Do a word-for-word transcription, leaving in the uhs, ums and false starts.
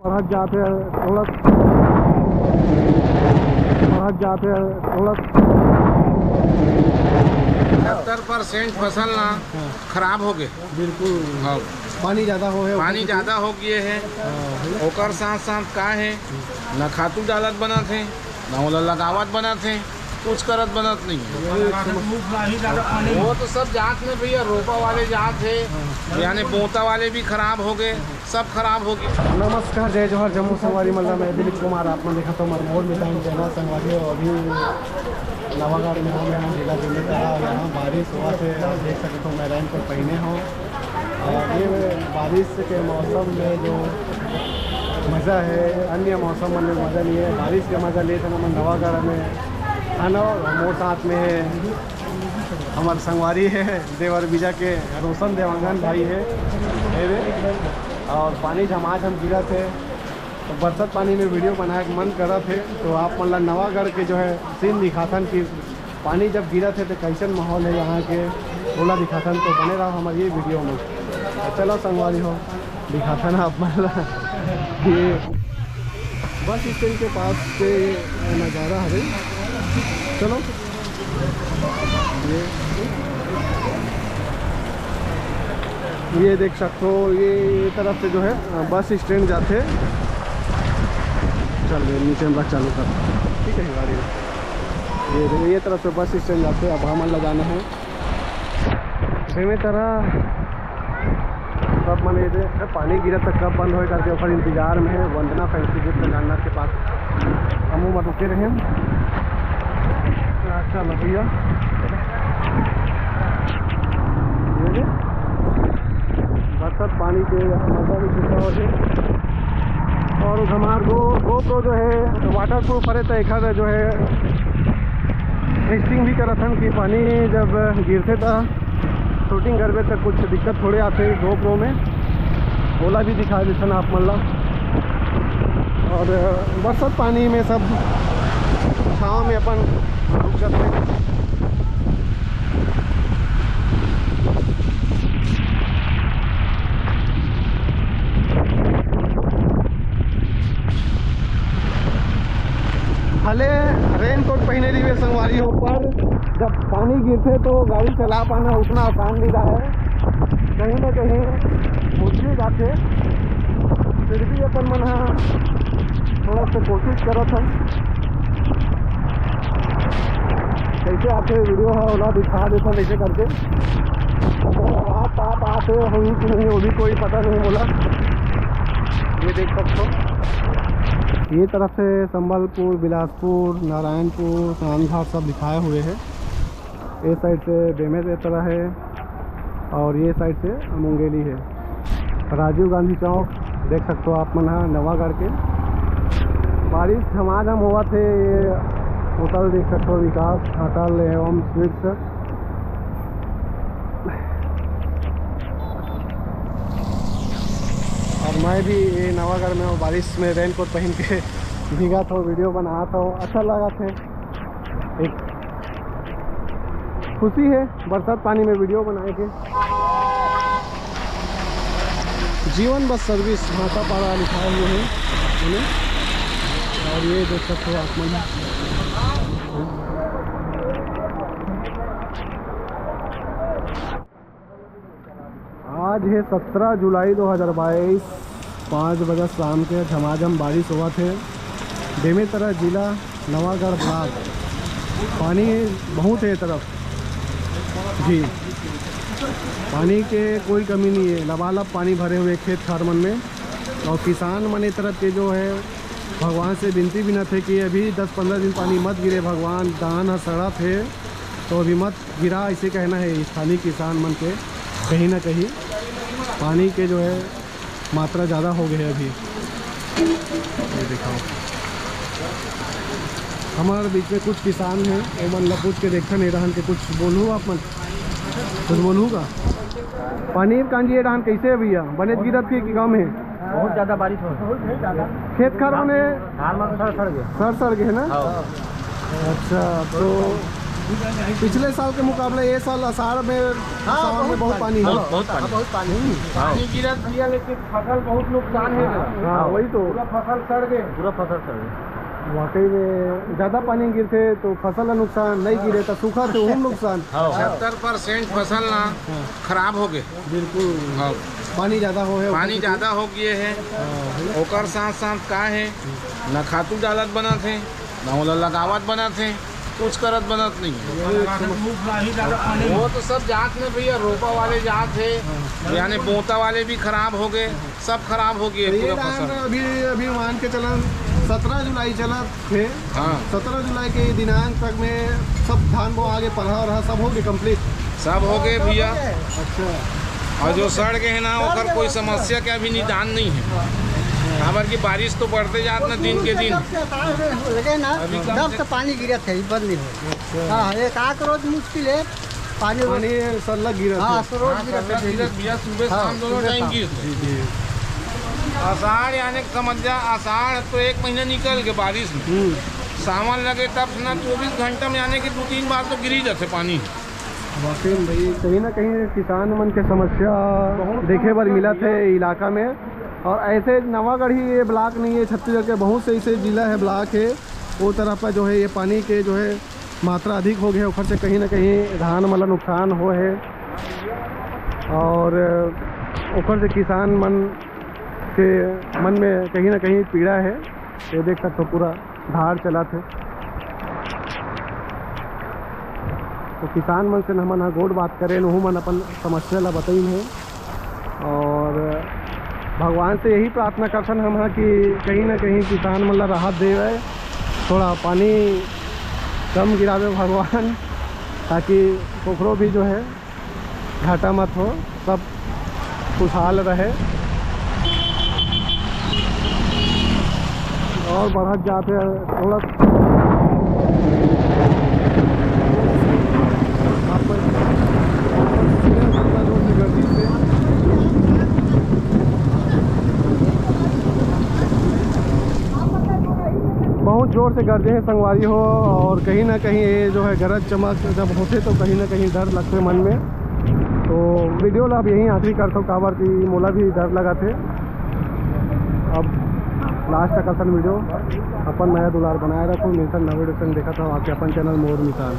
बढ़त जात हे, थोड़ा बढ़त जात हे, थोड़ा सत्तर परसेंट फसल ना खराब हो गए। बिल्कुल। हाँ। पानी ज़्यादा हो हे, पानी ज़्यादा हो गए हे। हाँ। ओकर साथ साथ का हे, ना खातू डालत बनत हे, ना ओला लगावत बनत हे, कुछ करत बनत नहीं हे। वो तो सब जात में भैया, रोपा वाले जात हे, यानी बोता वाले भी खराब हो गए, सब खराब हो गए। नमस्कार, जय जोहार, जम्मो संगवारी मन ला मैं दिलीप कुमार, आप मन देखत हो मोर मोर मितान चैनल संगवारी हो। अभी नवागढ़ में हूँ मैं, जिला बेमेतरा। यहाँ बारिश होवत हे, आप देख सकत हो मैं रेनकोट पहिने हूँ। और ये बारिश के मौसम में जो मज़ा हे, अन्य मौसम में मज़ा नहीं हे। बारिश के मज़ा लेत हन हमन नवागढ़ में, है ना। और मोर साथ में हे, हमर संगवारी हे, देवर बीजा के रोशन देवांगन भाई हे, हे रे। और पानी झमाझम गिरत हे, तो बरसात पानी में वीडियो बनाए के मन करत हे, तो आप मन ला नवागढ़ के जो है सीन दिखाथन कि पानी जब गिरत हे तो कैसन माहौल हे यहाँ के, ओला दिखाथन। तो बने रहो हमारे ये वीडियो में। तो चलो संगवारी हो, दिखाथन आप मन ला ये बस स्टैंड के पास के नज़ारा हरे। चलो, ये, ये देख सकते हो, ये, ये तरफ से जो है, अ, बस स्टैंड जाते। चल रहे नीचे में बस चालू कर, ठीक है गाड़ी। ये, ये तरफ से बस स्टैंड जाते, अब हमन ला जाना है बेमेतरा। सब मन ये दे, पानी गिरत त कब बंद होए करके ओकर इंतजार में हे। वंदना फैंसी गिफ्ट जानना के पास हमू मन रुके रहे। अच्छा लो भैया, ये दे, बरसात पानी के मजा भी छूटा हो जाए। और हमार गो GoPro जो है वाटर प्रूफ हरे, तो एखर जो है टेस्टिंग भी करत हन कि पानी जब गिरथे त शूटिंग करबे त कुछ दिक्कत थोड़े आथे GoPro में, ओला भी दिखा देथन आप मन ला। और बरसात पानी में सब छाँव में अपन रुक जाथे। भले रेनकोट पहिने रहिबे संगवारी हो, पर जब पानी गिरथे तो गाड़ी चला पाना उतना आसान नहीं रहा है, कहीं ना कहीं मुश्किल जाथे। फिर भी अपन मन हा थोड़ा सा कोशिश करत हन। कैसे आथे वीडियो हा, ओला दिखा देथन ऐसे करके। आप, आप आते होही कि नहीं, वो भी कोई पता नहीं बोला। ये देख सकते हो, ये तरफ से संबलपुर, बिलासपुर, नारायणपुर, स्नान घाट सब दिखाए हुए हैं। ये साइड से बेमेतरा है और ये साइड से मुंगेली है। राजीव गांधी चौक देख सकते हो आप मन हा, नवागढ़ के। बारिश झमाझम होवत हे। ये होटल देख सकते हो, विकास होटल एवं स्वीट्स। और मैं भी ये नवागढ़ में हूँ, बारिश में रेनकोट पहन के भीगा था, वीडियो बना था, अच्छा लगा थे। एक खुशी है बरसात पानी में वीडियो बनाए के। जीवन बस सर्विस भाटापारा लिखा हुआ है, है ना? और ये देख सकते हो आप मन, आज है सत्रह जुलाई दो हज़ार बाईस, पाँच बजे शाम के झमाझम बारिश होवत हे। बेमेतरा जिला नवागढ़ ब्लॉक, पानी बहुत है ये तरफ जी, पानी के कोई कमी नहीं है, लबालब पानी भरे हुए खेत खार मन में। और किसान मन ये तरफ के जो है भगवान से विनती विनत है कि अभी दस पन्द्रह दिन पानी मत गिरे भगवान, धान ह सड़त है तो अभी मत गिरा, ऐसे कहना है स्थानीय किसान मन के। कहीं ना कहीं पानी के जो है मात्रा ज़्यादा हो गए हे अभी। ये दिखाओ, हमारे बीच में कुछ किसान हैं, ओमन ला पूछ के देखथन, ये रहन के कुछ बोलहू आप मन, कुछ बोलहू का? पानी कांजी ये रहन कैसे है भैया, बने गिरत के कि कम है? बहुत ज्यादा बारिश हो रही है। खेत खार मने धान मन सड़ सड़ गए। सड़ सड़ गए है ना? हाँ। अच्छा, तो पिछले साल के मुकाबले ये साल अषाढ़ में, हाँ, सावन में बहुत बहुत पानी। पानी। बहुत, बहुत पानी। हाँ, बहुत पानी। हम्म। हाँ। पानी गिरत भैया, लेकिन फसल बहुत नुकसान है। हाँ, वही तो। पूरा फसल सड़ गए। पूरा फसल सड़ गए। वाकई में ज़्यादा पानी गिरथे तो फसल ला नुकसान, नहीं गिरे तो सूखा से हम नुकसान। हाँ। सत्तर परसेंट फसल ना हाँ। खराब हो गए। बिल्कुल। हाँ। पानी ज़्यादा हो है, पानी ऊपर से ज़्यादा हो गए है। हाँ। ओकर साथ साथ का है, ना खातू डालत बनत है, ना ओला लगावत बनत है, कुछ करत बनत नहीं है। वो तो सब जात में भैया, रोपा वाले जात है, यानी बोता वाले भी खराब हो गए, सब खराब हो गए तो ये पूरा धान फसल। अभी, अभी मान के चलन सत्रह जुलाई चलत थे। हाँ। सत्रह जुलाई के दिनांक तक में सब धान बोआ के, पलहा वलहा सब हो गए complete। सब हो गए भैया। अच्छा। और जो सड़ गए हैं ना, ओकर कोई समस्या के अभी निदान नहीं है। काबर कि बारिश तो बढ़ते जात ना दिन के दिन। जब से पानी लगे ना, अभी कम जब से से पानी गिरत है, बंद नहीं हो। अच्छा। हाँ, एक आध रोज मुश्किल है, पानी रोज पानी सरलग गिरत हाँ, है। सरलग हाँ, गिरत है सरलग daily। गिरत भैया, सुबह हाँ, शाम दोनों सुबह time शाम। गिरत है। जी, जी। आषाढ़ यानी कि समझ जा, आषाढ़ तो एक महीना निकल के बारिश में। हम्म। सावन लगे तब से ना चौबीस घंटा में यानी कि दो तीन बार तो गिर ही जाते पानी। वाकई में भाई, कहीं ना कहीं किसान मन के समस्या बहुत देखे बर समस्या मिलत है भैया। इलाका में। और ऐसे नवागढ़ ही ये block नहीं है, छत्तीसगढ़ के बहुत से ऐसे जिला है, block है, वो तरफ पर जो है ये पानी के जो है मात्रा अधिक हो गए, ओखर से कहीं ना कहीं धान मन ला नुकसान हो है और ओखर से किसान मन के मन में कहीं ना कहीं पीड़ा है। ये देख सकते हो पूरा धार चलत हे। तो किसान मन से हमन ह गोठ बात करेन, ओहू मन अपन समस्या ला बताइन हे। और भगवान से यही प्रार्थना करथन हम ह कि कहीं ना कहीं किसान मन ला राहत देवे, थोड़ा पानी कम गिरावे भगवान, ताकि ओखरो भी जो है घाटा मत हो, सब खुशहाल रहे। और बढ़त जात हे थोड़ा। बहुत जोर से गरजे हे संगवारी हो, और कहीं ना कहीं ये जो है गरज चमक जब होथे तो कहीं ना कहीं डर लगथे मन में। तो video ला अब यहीं आखिरी करथों, काबर कि मोला भी डर लगत हे। अब last तक अपन video, अपन मया दुलार बनाए रखो। मिलथन नवा video संग, देखत रहो आपके अपन channel मोर मिसाल।